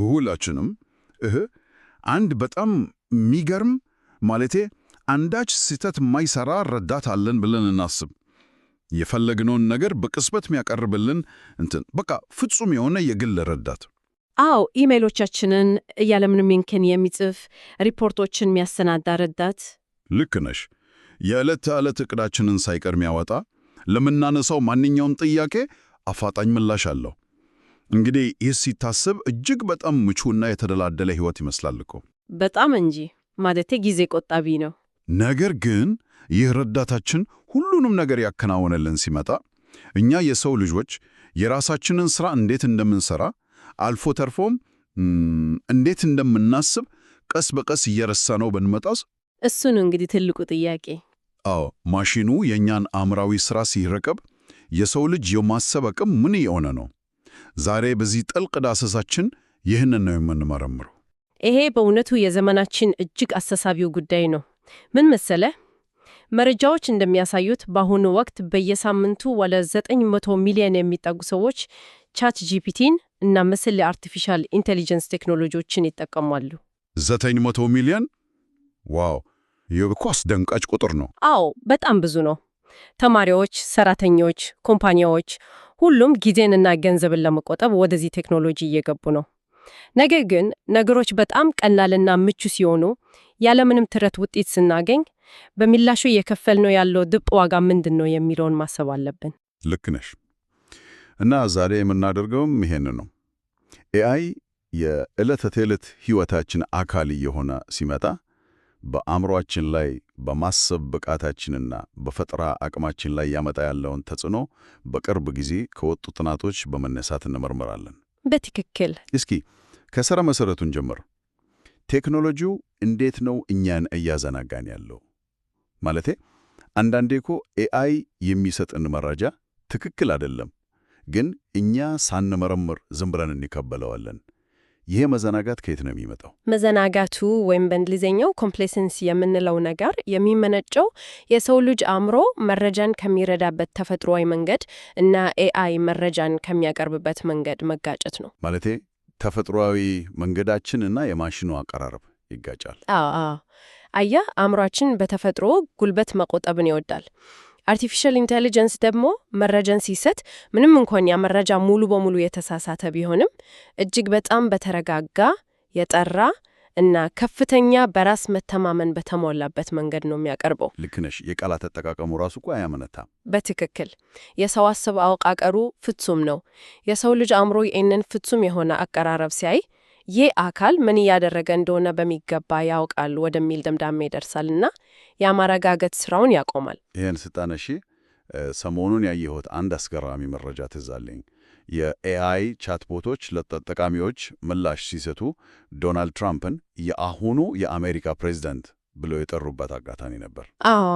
ሁላችንም አንድ በጣም የሚገርም፣ ማለቴ አንዳች ስህተት የማይሰራ ረዳት አለን ብለን እናስብ። የፈለግነውን ነገር በቅጽበት የሚያቀርብልን እንትን በቃ ፍጹም የሆነ የግል ረዳት። አዎ፣ ኢሜይሎቻችንን ያለምንም እንከን የሚጽፍ፣ ሪፖርቶችን የሚያሰናዳ ረዳት። ልክ ነሽ። የዕለት ተዕለት ዕቅዳችንን ሳይቀር የሚያወጣ፣ ለምናነሳው ማንኛውም ጥያቄ አፋጣኝ ምላሽ አለው። እንግዲህ ይህ ሲታሰብ እጅግ በጣም ምቹና የተደላደለ ሕይወት ይመስላል እኮ። በጣም እንጂ፣ ማለቴ ጊዜ ቆጣቢ ነው። ነገር ግን ይህ ረዳታችን ሁሉንም ነገር ያከናወነልን ሲመጣ እኛ የሰው ልጆች የራሳችንን ሥራ እንዴት እንደምንሰራ፣ አልፎ ተርፎም እንዴት እንደምናስብ ቀስ በቀስ እየረሳነው ብንመጣስ? እሱ ነው እንግዲህ ትልቁ ጥያቄ። አዎ፣ ማሽኑ የእኛን አእምሯዊ ሥራ ሲረከብ የሰው ልጅ የማሰብ አቅም ምን እየሆነ ነው? ዛሬ በዚህ ጥልቅ ዳሰሳችን ይህንን ነው የምንመረምረው። ይሄ በእውነቱ የዘመናችን እጅግ አሳሳቢው ጉዳይ ነው። ምን መሰለህ፣ መረጃዎች እንደሚያሳዩት በአሁኑ ወቅት በየሳምንቱ ወደ 900 ሚሊዮን የሚጠጉ ሰዎች ChatGPT ን እና መሰል የ artificial intelligence ቴክኖሎጂዎችን ይጠቀማሉ። 900 ሚሊዮን? Wow! ይህ እኮ አስደንጋጭ ቁጥር ነው። አዎ፣ በጣም ብዙ ነው። ተማሪዎች፣ ሰራተኞች፣ ኮምፓኒያዎች ሁሉም ጊዜንና ገንዘብን ለመቆጠብ ወደዚህ ቴክኖሎጂ እየገቡ ነው። ነገር ግን ነገሮች በጣም ቀላልና ምቹ ሲሆኑ፣ ያለምንም ጥረት ውጤት ስናገኝ፣ በምላሹ እየከፈልነው ያለው ድብቅ ዋጋ ምንድን ነው የሚለውን ማሰብ አለብን። ልክ ነሽ። እና ዛሬ የምናደርገውም ይሄን ነው። AI የዕለት ተዕለት ሕይወታችን አካል እየሆነ ሲመጣ በአእምሯችን ላይ፣ በማሰብ ብቃታችንና በፈጠራ አቅማችን ላይ ያመጣ ያለውን ተጽዕኖ በቅርብ ጊዜ ከወጡ ጥናቶች በመነሳት እንመርምራለን። በትክክል። እስኪ ከስረ መሰረቱ እንጀምር። ቴክኖሎጂው እንዴት ነው እኛን እያዘናጋን ያለው? ማለቴ አንዳንዴ እኮ AI የሚሰጥን መረጃ ትክክል አይደለም፣ ግን እኛ ሳንመረምር ዝም ብለን እንቀበለዋለን። ይሄ መዘናጋት ከየት ነው የሚመጣው? መዘናጋቱ ወይም በእንግሊዝኛው complacency የምንለው ነገር የሚመነጨው የሰው ልጅ አእምሮ መረጃን ከሚረዳበት ተፈጥሯዊ መንገድ እና AI መረጃን ከሚያቀርብበት መንገድ መጋጨት ነው። ማለቴ ተፈጥሯዊ መንገዳችን እና የማሽኑ አቀራረብ ይጋጫል። አዎ። አየህ፣ አእምሯችን በተፈጥሮ ጉልበት መቆጠብን ይወዳል። Artificial intelligence ደግሞ መረጃን ሲሰጥ ምንም እንኳን ያ መረጃ ሙሉ በሙሉ የተሳሳተ ቢሆንም እጅግ በጣም በተረጋጋ፣ የጠራ እና ከፍተኛ በራስ መተማመን በተሞላበት መንገድ ነው የሚያቀርበው። ልክ ነሽ። የቃላት አጠቃቀሙ ራሱ እኮ አያመነታም። በትክክል። የሰዋስው አወቃቀሩ ፍጹም ነው። የሰው ልጅ አእምሮ ይህንን ፍጹም የሆነ አቀራረብ ሲያይ ይህ አካል ምን እያደረገ እንደሆነ በሚገባ ያውቃል ወደሚል ድምዳሜ ይደርሳልና የማረጋገጥ ስራውን ያቆማል። ይህን ስታነሺ ሰሞኑን ያየሁት አንድ አስገራሚ መረጃ ትዝ አለኝ። የ AI chatbot ኦች ለተጠቃሚዎች ምላሽ ሲሰጡ ዶናልድ ትራምፕን የአሁኑ የአሜሪካ ፕሬዝዳንት ብለው የጠሩበት አጋጣሚ ነበር። አዎ፣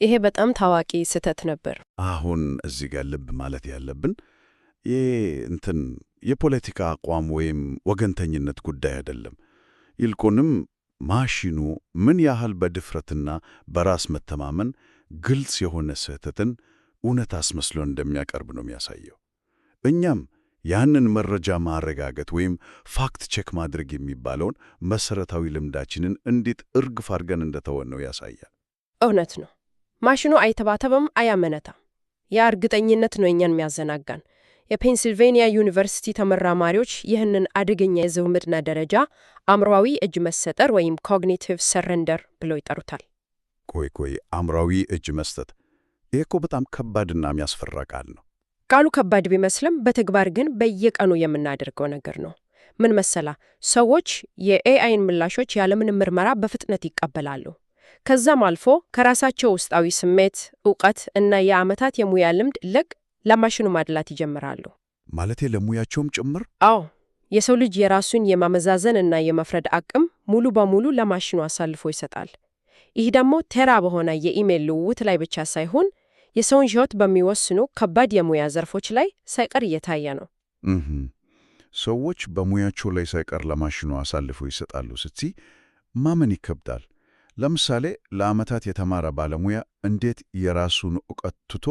ይሄ በጣም ታዋቂ ስህተት ነበር። አሁን እዚህ ጋር ልብ ማለት ያለብን ይሄ እንትን የፖለቲካ አቋም ወይም ወገንተኝነት ጉዳይ አይደለም። ይልቁንም ማሽኑ ምን ያህል በድፍረትና በራስ መተማመን ግልጽ የሆነ ስህተትን እውነት አስመስሎ እንደሚያቀርብ ነው የሚያሳየው። እኛም ያንን መረጃ ማረጋገጥ ወይም fact check ማድረግ የሚባለውን መሰረታዊ ልምዳችንን እንዴት እርግፍ አድርገን እንደተወነው ያሳያል። እውነት ነው። ማሽኑ አይተባተብም፣ አያመነታም። ያ እርግጠኝነት ነው እኛን የሚያዘናጋን። የፔንሲልቬንያ ዩኒቨርሲቲ ተመራማሪዎች ይህንን አደገኛ የዝምድና ደረጃ አእምሯዊ እጅ መስጠት ወይም cognitive surrender ብለው ይጠሩታል። ቆይ ቆይ፣ አእምሯዊ እጅ መስጠት? ይህ እኮ በጣም ከባድና የሚያስፈራ ቃል ነው። ቃሉ ከባድ ቢመስልም በተግባር ግን በየቀኑ የምናደርገው ነገር ነው። ምን መሰለህ፣ ሰዎች የ AI ን ምላሾች ያለምንም ምርመራ በፍጥነት ይቀበላሉ። ከዛም አልፎ ከራሳቸው ውስጣዊ ስሜት፣ እውቀት እና የዓመታት የሙያ ልምድ ይልቅ ለማሽኑ ማድላት ይጀምራሉ። ማለቴ ለሙያቸውም ጭምር? አዎ፣ የሰው ልጅ የራሱን የማመዛዘን እና የመፍረድ አቅም ሙሉ በሙሉ ለማሽኑ አሳልፎ ይሰጣል። ይህ ደግሞ ተራ በሆነ የኢሜል ልውውጥ ላይ ብቻ ሳይሆን የሰውን ሕይወት በሚወስኑ ከባድ የሙያ ዘርፎች ላይ ሳይቀር እየታየ ነው። ሰዎች በሙያቸው ላይ ሳይቀር ለማሽኑ አሳልፈው ይሰጣሉ ስትይ ማመን ይከብዳል። ለምሳሌ ለዓመታት የተማረ ባለሙያ እንዴት የራሱን እውቀት ትቶ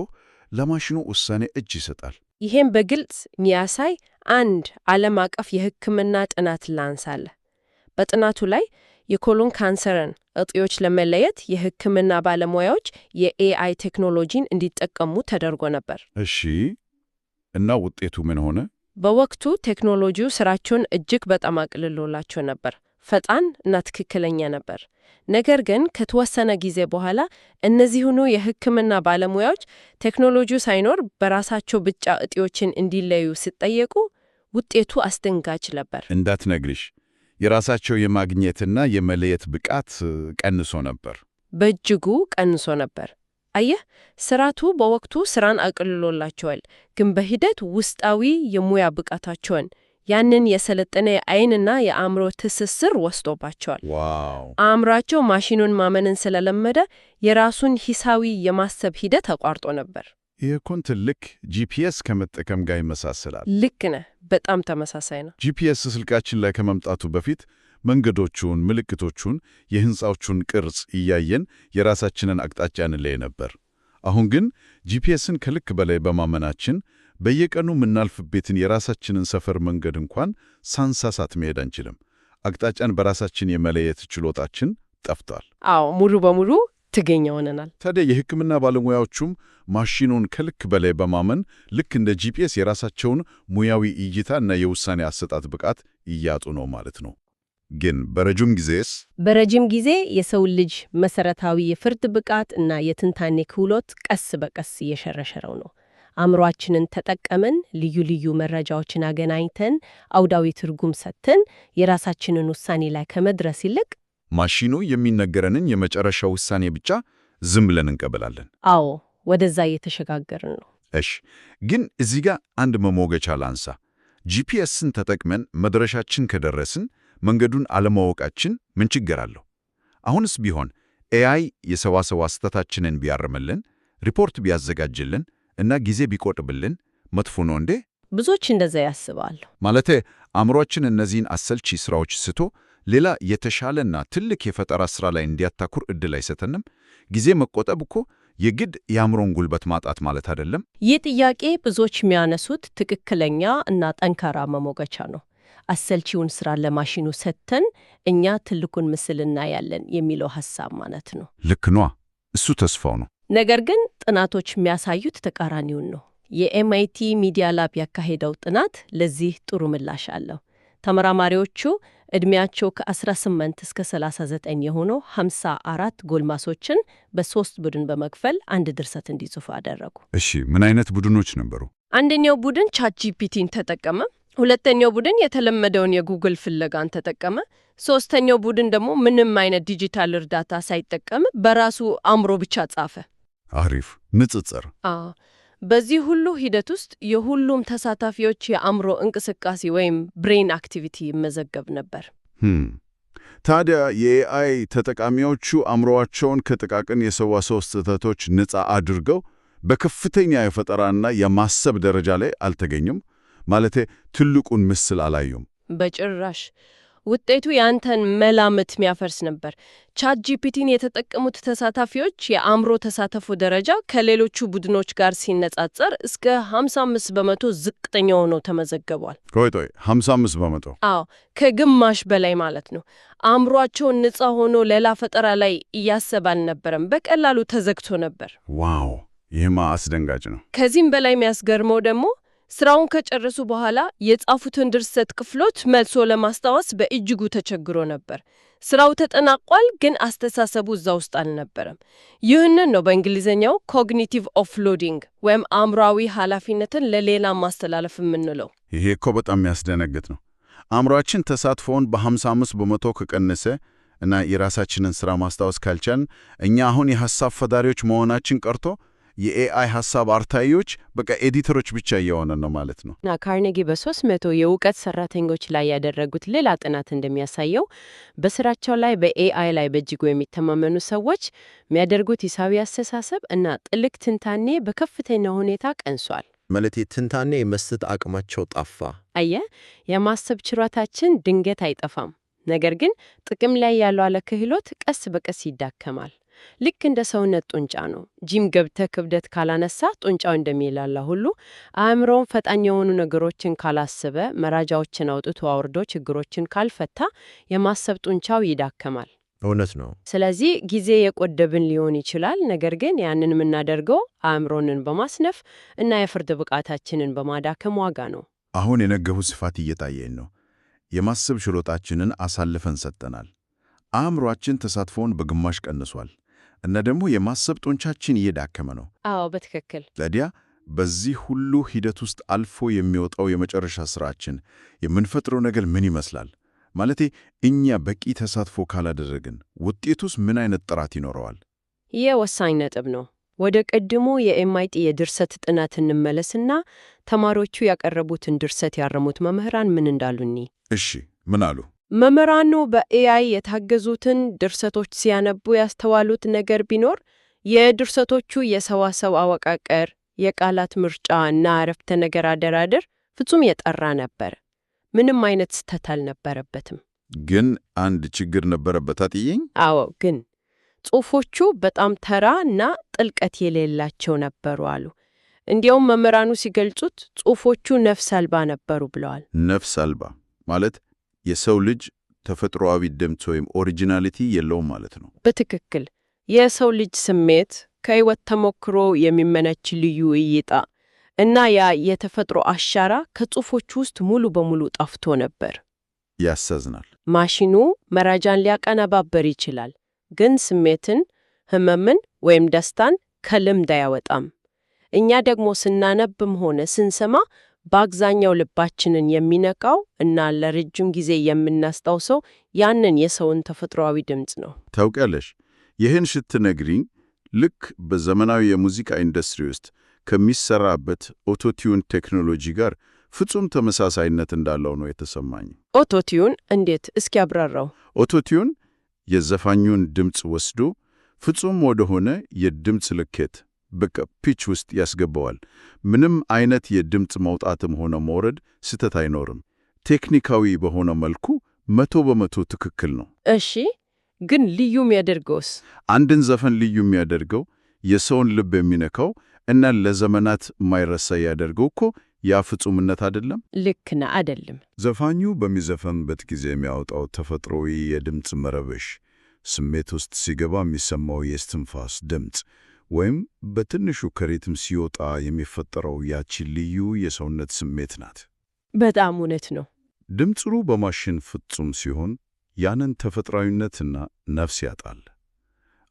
ለማሽኑ ውሳኔ እጅ ይሰጣል? ይሄም በግልጽ የሚያሳይ አንድ ዓለም አቀፍ የሕክምና ጥናት ላንሳልህ። በጥናቱ ላይ የ colon ካንሰርን እጢዎች ለመለየት የሕክምና ባለሙያዎች የ AI ቴክኖሎጂን እንዲጠቀሙ ተደርጎ ነበር። እሺ፣ እና ውጤቱ ምን ሆነ? በወቅቱ ቴክኖሎጂው ስራቸውን እጅግ በጣም አቅልሎላቸው ነበር። ፈጣን እና ትክክለኛ ነበር። ነገር ግን ከተወሰነ ጊዜ በኋላ እነዚሁኑ የሕክምና ባለሙያዎች ቴክኖሎጂው ሳይኖር በራሳቸው ብቻ እጢዎችን እንዲለዩ ሲጠየቁ ውጤቱ አስደንጋጭ ነበር። እንዳትነግሪሽ፣ የራሳቸው የማግኘትና የመለየት ብቃት ቀንሶ ነበር። በእጅጉ ቀንሶ ነበር። አየህ፣ ስርዓቱ በወቅቱ ስራን አቅልሎላቸዋል፣ ግን በሂደት ውስጣዊ የሙያ ብቃታቸውን፣ ያንን የሰለጠነ የአይንና የአእምሮ ትስስር ወስዶባቸዋል። አእምሯቸው ማሽኑን ማመንን ስለለመደ የራሱን ሂሳዊ የማሰብ ሂደት አቋርጦ ነበር። ይህ እኮ እንትን ልክ GPS ከመጠቀም ጋር ይመሳሰላል። ልክ ነህ። በጣም ተመሳሳይ ነው። GPS ስልካችን ላይ ከመምጣቱ በፊት መንገዶቹን፣ ምልክቶቹን፣ የህንፃዎቹን ቅርጽ እያየን የራሳችንን አቅጣጫ እንለይ ነበር። አሁን ግን GPS ን ከልክ በላይ በማመናችን በየቀኑ የምናልፍበትን የራሳችንን ሰፈር መንገድ እንኳን ሳንሳሳት መሄድ አንችልም። አቅጣጫን በራሳችን የመለየት ችሎታችን ጠፍቷል። አዎ፣ ሙሉ በሙሉ ጥገኛ ሆነናል። ታዲያ የሕክምና ባለሙያዎቹም ማሽኑን ከልክ በላይ በማመን ልክ እንደ GPS የራሳቸውን ሙያዊ እይታ እና የውሳኔ አሰጣጥ ብቃት እያጡ ነው ማለት ነው። ግን በረጅም ጊዜስ? በረጅም ጊዜ የሰው ልጅ መሰረታዊ የፍርድ ብቃት እና የትንታኔ ክህሎት ቀስ በቀስ እየሸረሸረው ነው። አእምሯችንን ተጠቀመን ልዩ ልዩ መረጃዎችን አገናኝተን አውዳዊ ትርጉም ሰጥተን የራሳችንን ውሳኔ ላይ ከመድረስ ይልቅ ማሽኑ የሚነገረንን የመጨረሻ ውሳኔ ብቻ ዝም ብለን እንቀበላለን። አዎ፣ ወደዛ እየተሸጋገርን ነው። እሺ፣ ግን እዚህ ጋር አንድ መሞገቻ ላንሳ። GPS ን ተጠቅመን መድረሻችን ከደረስን መንገዱን አለማወቃችን ምን ችግር አለው? አሁንስ ቢሆን AI የሰዋሰው ስህተታችንን ቢያርምልን፣ ሪፖርት ቢያዘጋጅልን እና ጊዜ ቢቆጥብልን መጥፎ ነው እንዴ? ብዙዎች እንደዛ ያስባሉ። ማለቴ አእምሯችን እነዚህን አሰልቺ ስራዎች ስቶ ሌላ የተሻለና ትልቅ የፈጠራ ስራ ላይ እንዲያተኩር እድል አይሰጠንም? ጊዜ መቆጠብ እኮ የግድ የአእምሮን ጉልበት ማጣት ማለት አይደለም። ይህ ጥያቄ ብዙዎች የሚያነሱት ትክክለኛ እና ጠንካራ መሞገቻ ነው። አሰልቺውን ስራ ለማሽኑ ሰጥተን እኛ ትልቁን ምስል እናያለን የሚለው ሐሳብ ማለት ነው። ልክ ነዋ። እሱ ተስፋው ነው። ነገር ግን ጥናቶች የሚያሳዩት ተቃራኒውን ነው። የ MIT Media Lab ያካሄደው ጥናት ለዚህ ጥሩ ምላሽ አለው። ተመራማሪዎቹ ዕድሜያቸው ከ18 እስከ 39 የሆኑ 54 ጎልማሶችን በሶስት ቡድን በመክፈል አንድ ድርሰት እንዲጽፉ አደረጉ። እሺ፣ ምን አይነት ቡድኖች ነበሩ? አንደኛው ቡድን ChatGPT ን ተጠቀመ። ሁለተኛው ቡድን የተለመደውን የጉግል ፍለጋን ተጠቀመ። ሶስተኛው ቡድን ደግሞ ምንም አይነት ዲጂታል እርዳታ ሳይጠቀም በራሱ አእምሮ ብቻ ጻፈ። አሪፍ ንጽጽር። አዎ። በዚህ ሁሉ ሂደት ውስጥ የሁሉም ተሳታፊዎች የአእምሮ እንቅስቃሴ ወይም brain activity ይመዘገብ ነበር። ታዲያ የ AI ተጠቃሚዎቹ አእምሮአቸውን ከጥቃቅን የሰዋሰው ስህተቶች ነፃ አድርገው በከፍተኛ የፈጠራና የማሰብ ደረጃ ላይ አልተገኙም? ማለቴ ትልቁን ምስል አላዩም? በጭራሽ። ውጤቱ ያንተን መላምት የሚያፈርስ ነበር። ChatGPT ን የተጠቀሙት ተሳታፊዎች የአእምሮ ተሳትፎ ደረጃ ከሌሎቹ ቡድኖች ጋር ሲነጻጸር እስከ 55% ዝቅተኛ ሆኖ ተመዘግቧል። ቆይ ቆይ፣ 55%? አዎ፣ ከግማሽ በላይ ማለት ነው። አእምሯቸው ነፃ ሆኖ ሌላ ፈጠራ ላይ እያሰበ አልነበረም። በቀላሉ ተዘግቶ ነበር። Wow፣ ይህማ አስደንጋጭ ነው። ከዚህም በላይ የሚያስገርመው ደግሞ ስራውን ከጨረሱ በኋላ የጻፉትን ድርሰት ክፍሎች መልሶ ለማስታወስ በእጅጉ ተቸግሮ ነበር። ስራው ተጠናቋል፣ ግን አስተሳሰቡ እዛ ውስጥ አልነበረም። ይህንን ነው በእንግሊዝኛው cognitive offloading ወይም አእምሯዊ ኃላፊነትን ለሌላ ማስተላለፍ የምንለው። ይሄ እኮ በጣም የሚያስደነግጥ ነው። አእምሯችን ተሳትፎውን በ55% ከቀነሰ እና የራሳችንን ስራ ማስታወስ ካልቻልን እኛ አሁን የሐሳብ ፈጣሪዎች መሆናችን ቀርቶ የ AI ሐሳብ አርታኢዎች፣ በቃ editor ኦች ብቻ እየሆንን ነው ማለት ነው። እና ካርኔጊ በ300 የእውቀት ሰራተኞች ላይ ያደረጉት ሌላ ጥናት እንደሚያሳየው በስራቸው ላይ በ AI ላይ በእጅጉ የሚተማመኑ ሰዎች የሚያደርጉት ሂሳዊ አስተሳሰብ እና ጥልቅ ትንታኔ በከፍተኛ ሁኔታ ቀንሷል። ማለት ትንታኔ የመስጠት አቅማቸው ጠፋ። አየህ፣ የማሰብ ችሎታችን ድንገት አይጠፋም። ነገር ግን ጥቅም ላይ ያልዋለ ክህሎት ቀስ በቀስ ይዳከማል። ልክ እንደ ሰውነት ጡንቻ ነው። ጂም ገብተህ ክብደት ካላነሳ ጡንቻው እንደሚላላ ሁሉ አእምሮውን ፈጣን የሆኑ ነገሮችን ካላሰበ፣ መረጃዎችን አውጥቶ አውርዶ ችግሮችን ካልፈታ የማሰብ ጡንቻው ይዳከማል። እውነት ነው። ስለዚህ ጊዜ የቆደብን ሊሆን ይችላል። ነገር ግን ያንን የምናደርገው አእምሮንን በማስነፍ እና የፍርድ ብቃታችንን በማዳከም ዋጋ ነው። አሁን የነገሩ ስፋት እየታየኝ ነው። የማሰብ ችሎታችንን አሳልፈን ሰጥተናል። አእምሮአችን ተሳትፎውን በግማሽ ቀንሷል እና ደግሞ የማሰብ ጡንቻችን እየዳከመ ነው። አዎ፣ በትክክል። ታዲያ በዚህ ሁሉ ሂደት ውስጥ አልፎ የሚወጣው የመጨረሻ ስራችን የምንፈጥረው ነገር ምን ይመስላል? ማለቴ እኛ በቂ ተሳትፎ ካላደረግን ውጤቱስ ምን አይነት ጥራት ይኖረዋል? ይህ ወሳኝ ነጥብ ነው። ወደ ቀድሞ የኤምአይቲ የድርሰት ጥናት እንመለስና ተማሪዎቹ ያቀረቡትን ድርሰት ያረሙት መምህራን ምን እንዳሉ እንይ። እሺ፣ ምን አሉ? መምህራኑ በ AI የታገዙትን ድርሰቶች ሲያነቡ ያስተዋሉት ነገር ቢኖር የድርሰቶቹ የሰዋሰው አወቃቀር፣ የቃላት ምርጫ እና አረፍተ ነገር አደራደር ፍጹም የጠራ ነበር። ምንም አይነት ስህተት አልነበረበትም። ግን አንድ ችግር ነበረበት አጥየኝ። አዎ፣ ግን ጽሑፎቹ በጣም ተራ እና ጥልቀት የሌላቸው ነበሩ አሉ። እንዲያውም መምህራኑ ሲገልጹት ጽሑፎቹ ነፍስ አልባ ነበሩ ብለዋል። ነፍስ አልባ ማለት የሰው ልጅ ተፈጥሮአዊ ድምፅ ወይም originality የለውም ማለት ነው። በትክክል። የሰው ልጅ ስሜት፣ ከህይወት ተሞክሮ የሚመነጭ ልዩ እይታ እና ያ የተፈጥሮ አሻራ ከጽሑፎቹ ውስጥ ሙሉ በሙሉ ጠፍቶ ነበር። ያሳዝናል። ማሽኑ መረጃን ሊያቀነባበር ይችላል፣ ግን ስሜትን፣ ህመምን ወይም ደስታን ከልምድ አያወጣም። እኛ ደግሞ ስናነብም ሆነ ስንሰማ በአብዛኛው ልባችንን የሚነካው እና ለረጅም ጊዜ የምናስታውሰው ያንን የሰውን ተፈጥሯዊ ድምፅ ነው። ታውቂያለሽ፣ ይህን ስትነግሪኝ ልክ በዘመናዊ የሙዚቃ ኢንዱስትሪ ውስጥ ከሚሰራበት autotune ቴክኖሎጂ ጋር ፍጹም ተመሳሳይነት እንዳለው ነው የተሰማኝ። Autotune እንዴት? እስኪ አብራራው። Autotune የዘፋኙን ድምፅ ወስዶ ፍጹም ወደሆነ የድምፅ ልኬት በቃ pitch ውስጥ ያስገባዋል። ምንም አይነት የድምፅ መውጣትም ሆነ መውረድ ስህተት አይኖርም። ቴክኒካዊ በሆነ መልኩ 100% ትክክል ነው። እሺ፣ ግን ልዩ የሚያደርገውስ? አንድን ዘፈን ልዩ የሚያደርገው፣ የሰውን ልብ የሚነካው እና ለዘመናት የማይረሳ ያደርገው እኮ ያ ፍጹምነት አይደለም? ልክ ነህ፣ አይደለም። ዘፋኙ በሚዘፈንበት ጊዜ የሚያወጣው ተፈጥሮዊ የድምፅ መረበሽ፣ ስሜት ውስጥ ሲገባ የሚሰማው የእስትንፋስ ድምፅ ወይም በትንሹ ከሪትም ሲወጣ የሚፈጠረው ያቺ ልዩ የሰውነት ስሜት ናት። በጣም እውነት ነው። ድምፁ በማሽን ፍጹም ሲሆን ያንን ተፈጥሯዊነትና ነፍስ ያጣል።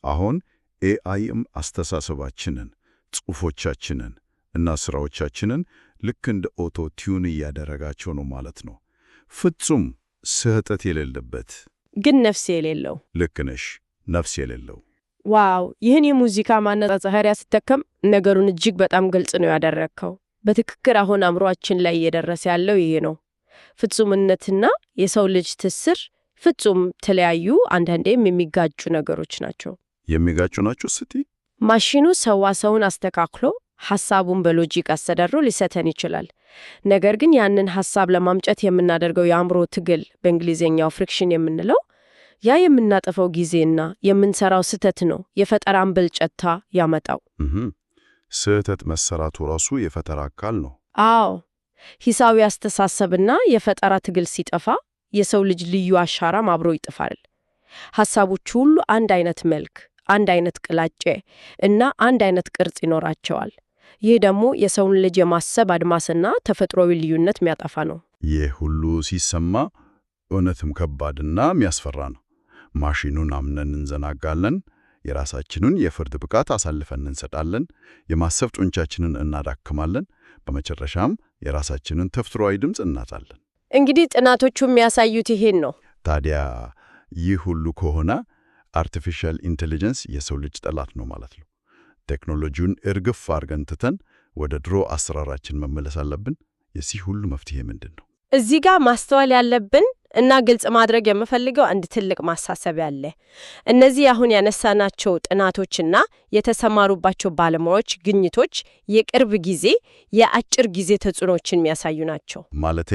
አሁን AI ም አስተሳሰባችንን፣ ጽሑፎቻችንን እና ስራዎቻችንን ልክ እንደ auto tune እያደረጋቸው ነው ማለት ነው። ፍጹም ስህተት የሌለበት ግን ነፍስ የሌለው። ልክ ነሽ፣ ነፍስ የሌለው። Wow! ይህን የሙዚቃ ማነጻጸሪያ ስትጠቀም ነገሩን እጅግ በጣም ግልጽ ነው ያደረግከው። በትክክል አሁን አእምሮአችን ላይ እየደረሰ ያለው ይሄ ነው። ፍጹምነትና የሰው ልጅ ትስስር ፍጹም ተለያዩ፣ አንዳንዴም የሚጋጩ ነገሮች ናቸው። የሚጋጩ ናቸው ስትይ? ማሽኑ ሰዋሰውን አስተካክሎ ሐሳቡን በ logic አስተዳድሮ ሊሰተን ይችላል። ነገር ግን ያንን ሐሳብ ለማምጨት የምናደርገው የአእምሮ ትግል፣ በእንግሊዝኛው friction የምንለው፣ ያ የምናጠፈው ጊዜና የምንሰራው ስህተት ነው የፈጠራን ብልጭታ ያመጣው። ስህተት መሰራቱ ራሱ የፈጠራ አካል ነው። አዎ፣ ሂሳዊ አስተሳሰብና የፈጠራ ትግል ሲጠፋ የሰው ልጅ ልዩ አሻራም አብሮ ይጠፋል። ሐሳቦቹ ሁሉ አንድ አይነት መልክ፣ አንድ አይነት ቅላጬ እና አንድ አይነት ቅርጽ ይኖራቸዋል። ይህ ደግሞ የሰውን ልጅ የማሰብ አድማስና ተፈጥሯዊ ልዩነት የሚያጠፋ ነው። ይህ ሁሉ ሲሰማ እውነትም ከባድና የሚያስፈራ ነው። ማሽኑን አምነን እንዘናጋለን፣ የራሳችንን የፍርድ ብቃት አሳልፈን እንሰጣለን፣ የማሰብ ጡንቻችንን እናዳክማለን፣ በመጨረሻም የራሳችንን ተፈጥሯዊ ድምፅ እናጣለን። እንግዲህ ጥናቶቹ የሚያሳዩት ይሄን ነው። ታዲያ ይህ ሁሉ ከሆነ artificial intelligence የሰው ልጅ ጠላት ነው ማለት ነው። ቴክኖሎጂውን እርግፍ አድርገን ትተን ወደ ድሮ አሰራራችን መመለስ አለብን። የዚህ ሁሉ መፍትሄ ምንድን ነው? እዚህ ጋር ማስተዋል ያለብን እና ግልጽ ማድረግ የምፈልገው አንድ ትልቅ ማሳሰቢያ አለ። እነዚህ አሁን ያነሳናቸው ጥናቶችና የተሰማሩባቸው ባለሙያዎች ግኝቶች የቅርብ ጊዜ፣ የአጭር ጊዜ ተጽዕኖዎችን የሚያሳዩ ናቸው። ማለቴ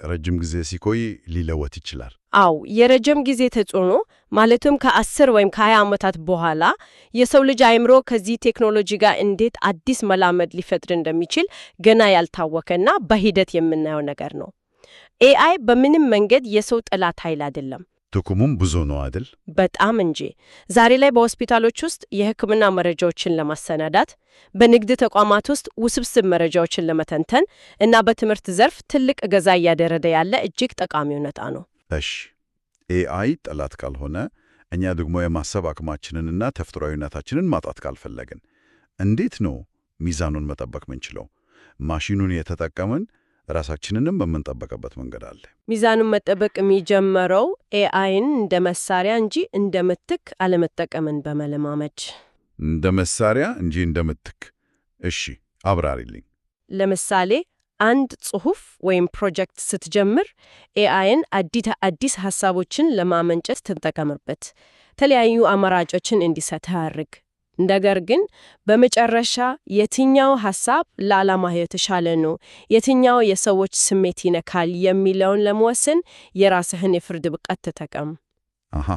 ረጅም ጊዜ ሲቆይ ሊለወጥ ይችላል። አው የረጅም ጊዜ ተጽዕኖ ማለትም ከ10 ወይም ከ20 ዓመታት በኋላ የሰው ልጅ አእምሮ ከዚህ ቴክኖሎጂ ጋር እንዴት አዲስ መላመድ ሊፈጥር እንደሚችል ገና ያልታወቀና በሂደት የምናየው ነገር ነው። AI በምንም መንገድ የሰው ጠላት ኃይል አይደለም። ጥቅሙም ብዙ ነው አይደል? በጣም እንጂ። ዛሬ ላይ በሆስፒታሎች ውስጥ የሕክምና መረጃዎችን ለማሰናዳት፣ በንግድ ተቋማት ውስጥ ውስብስብ መረጃዎችን ለመተንተን እና በትምህርት ዘርፍ ትልቅ እገዛ እያደረገ ያለ እጅግ ጠቃሚ እውነታ ነው። እሺ፣ AI ጠላት ካልሆነ እኛ ደግሞ የማሰብ አቅማችንንና ተፈጥሯዊነታችንን ማጣት ካልፈለግን እንዴት ነው ሚዛኑን መጠበቅ ምንችለው? ማሽኑን የተጠቀምን ራሳችንንም የምንጠበቅበት መንገድ አለ። ሚዛኑን መጠበቅ የሚጀመረው AI ን እንደ መሳሪያ እንጂ እንደ ምትክ አለመጠቀምን በመለማመድ። እንደ መሳሪያ እንጂ እንደ ምትክ። እሺ፣ አብራሪልኝ። ለምሳሌ አንድ ጽሑፍ ወይም ፕሮጀክት ስትጀምር AI ን አዲስ ሐሳቦችን ለማመንጨት ትጠቀምበት። የተለያዩ አማራጮችን እንዲሰጥህ አድርግ። ነገር ግን በመጨረሻ የትኛው ሐሳብ ለዓላማህ የተሻለ ነው፣ የትኛው የሰዎች ስሜት ይነካል የሚለውን ለመወሰን የራስህን የፍርድ ብቃት ተጠቀም። አሃ፣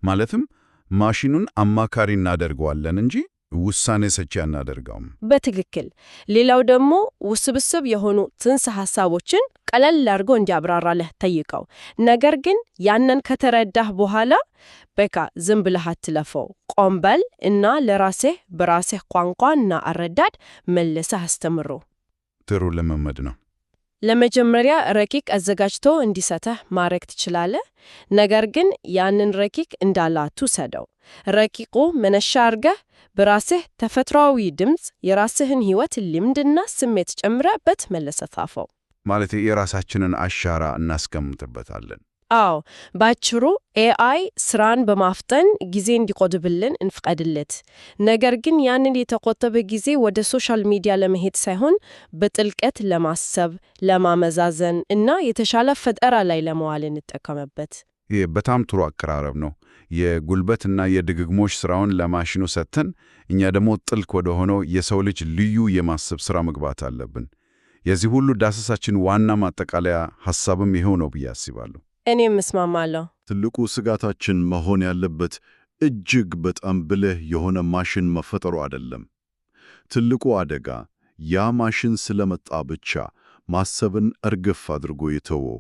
ማለትም ማሽኑን አማካሪ እናደርገዋለን እንጂ ውሳኔ ሰጪ አናደርገውም። በትክክል። ሌላው ደግሞ ውስብስብ የሆኑ ጽንሰ ሐሳቦችን ቀለል አድርጎ እንዲያብራራልህ ጠይቀው። ነገር ግን ያንን ከተረዳህ በኋላ በቃ ዝም ብለህ አትለፈው። ቆም በል እና ለራስህ በራስህ ቋንቋና አረዳድ መልሰህ አስተምሮ። ጥሩ ልምምድ ነው። ለመጀመሪያ ረቂቅ አዘጋጅቶ እንዲሰጥህ ማድረግ ትችላለህ። ነገር ግን ያንን ረቂቅ እንዳለ አትውሰደው። ረቂቁ መነሻ አድርገህ በራስህ ተፈጥሯዊ ድምፅ የራስህን ሕይወት ልምድና ስሜት ጨምረህበት መልሰህ ጻፈው። ማለት የራሳችንን አሻራ እናስቀምጥበታለን። አዎ፣ ባጭሩ AI ስራን በማፍጠን ጊዜ እንዲቆጥብልን እንፍቀድለት። ነገር ግን ያንን የተቆጠበ ጊዜ ወደ social media ለመሄድ ሳይሆን በጥልቀት ለማሰብ፣ ለማመዛዘን እና የተሻለ ፈጠራ ላይ ለመዋል እንጠቀምበት። ይህ በጣም ጥሩ አቀራረብ ነው። የጉልበትና የድግግሞሽ ስራውን ለማሽኑ ሰጥተን እኛ ደግሞ ጥልቅ ወደ ሆነው የሰው ልጅ ልዩ የማሰብ ስራ መግባት አለብን። የዚህ ሁሉ ዳሰሳችን ዋና ማጠቃለያ ሐሳብም ይኸው ነው ብዬ አስባለሁ። እኔም እስማማለሁ። ትልቁ ስጋታችን መሆን ያለበት እጅግ በጣም ብልህ የሆነ ማሽን መፈጠሩ አይደለም። ትልቁ አደጋ ያ ማሽን ስለመጣ ብቻ ማሰብን እርግፍ አድርጎ የተወው፣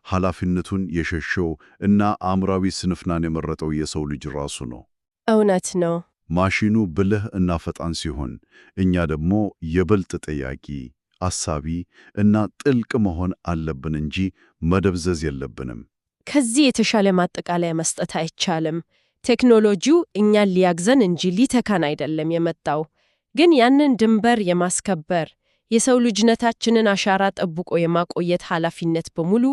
ኃላፊነቱን የሸሸው እና አእምሯዊ ስንፍናን የመረጠው የሰው ልጅ ራሱ ነው። እውነት ነው። ማሽኑ ብልህ እና ፈጣን ሲሆን፣ እኛ ደግሞ የበልጥ ጠያቂ፣ አሳቢ እና ጥልቅ መሆን አለብን እንጂ መደብዘዝ የለብንም። ከዚህ የተሻለ ማጠቃለያ መስጠት አይቻልም። ቴክኖሎጂው እኛን ሊያግዘን እንጂ ሊተካን አይደለም የመጣው። ግን ያንን ድንበር የማስከበር፣ የሰው ልጅነታችንን አሻራ ጠብቆ የማቆየት ኃላፊነት በሙሉ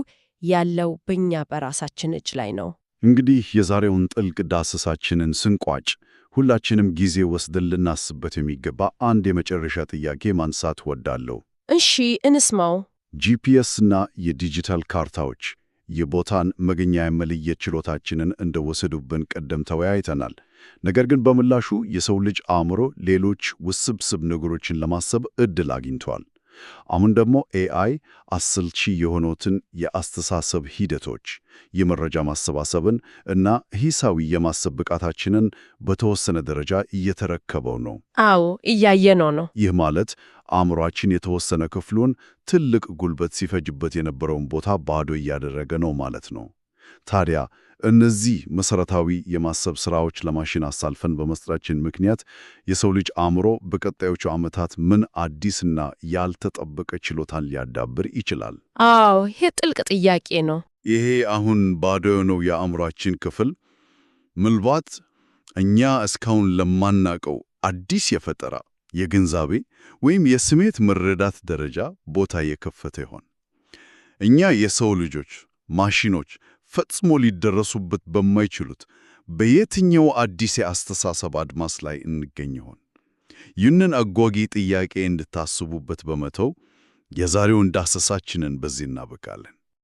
ያለው በእኛ በራሳችን እጅ ላይ ነው። እንግዲህ የዛሬውን ጥልቅ ዳሰሳችንን ስንቋጭ ሁላችንም ጊዜ ወስደን ልናስብበት የሚገባ አንድ የመጨረሻ ጥያቄ ማንሳት እወዳለሁ። እሺ፣ እንስማው። GPS እና የዲጂታል ካርታዎች የቦታን መገኛ የመለየት ችሎታችንን እንደወሰዱብን ቀደም ተወያይተናል። ነገር ግን በምላሹ የሰው ልጅ አእምሮ ሌሎች ውስብስብ ነገሮችን ለማሰብ ዕድል አግኝቷል። አሁን ደግሞ AI አሰልቺ የሆኑትን የአስተሳሰብ ሂደቶች፣ የመረጃ ማሰባሰብን እና ሂሳዊ የማሰብ ብቃታችንን በተወሰነ ደረጃ እየተረከበው ነው። አዎ፣ እያየነው ነው። ይህ ማለት አእምሯችን የተወሰነ ክፍሉን ትልቅ ጉልበት ሲፈጅበት የነበረውን ቦታ ባዶ እያደረገ ነው ማለት ነው። ታዲያ እነዚህ መሰረታዊ የማሰብ ስራዎች ለማሽን አሳልፈን በመስጠታችን ምክንያት የሰው ልጅ አእምሮ በቀጣዮቹ ዓመታት ምን አዲስና ያልተጠበቀ ችሎታን ሊያዳብር ይችላል? አዎ፣ ይህ ጥልቅ ጥያቄ ነው። ይሄ አሁን ባዶ የሆነው የአእምሯችን ክፍል ምናልባት እኛ እስካሁን ለማናቀው አዲስ የፈጠራ፣ የግንዛቤ ወይም የስሜት መረዳት ደረጃ ቦታ የከፈተ ይሆን? እኛ የሰው ልጆች ማሽኖች ፈጽሞ ሊደረሱበት በማይችሉት በየትኛው አዲስ የአስተሳሰብ አድማስ ላይ እንገኝ ይሆን? ይህንን አጓጊ ጥያቄ እንድታስቡበት በመተው የዛሬውን ዳሰሳችንን በዚህ እናበቃለን።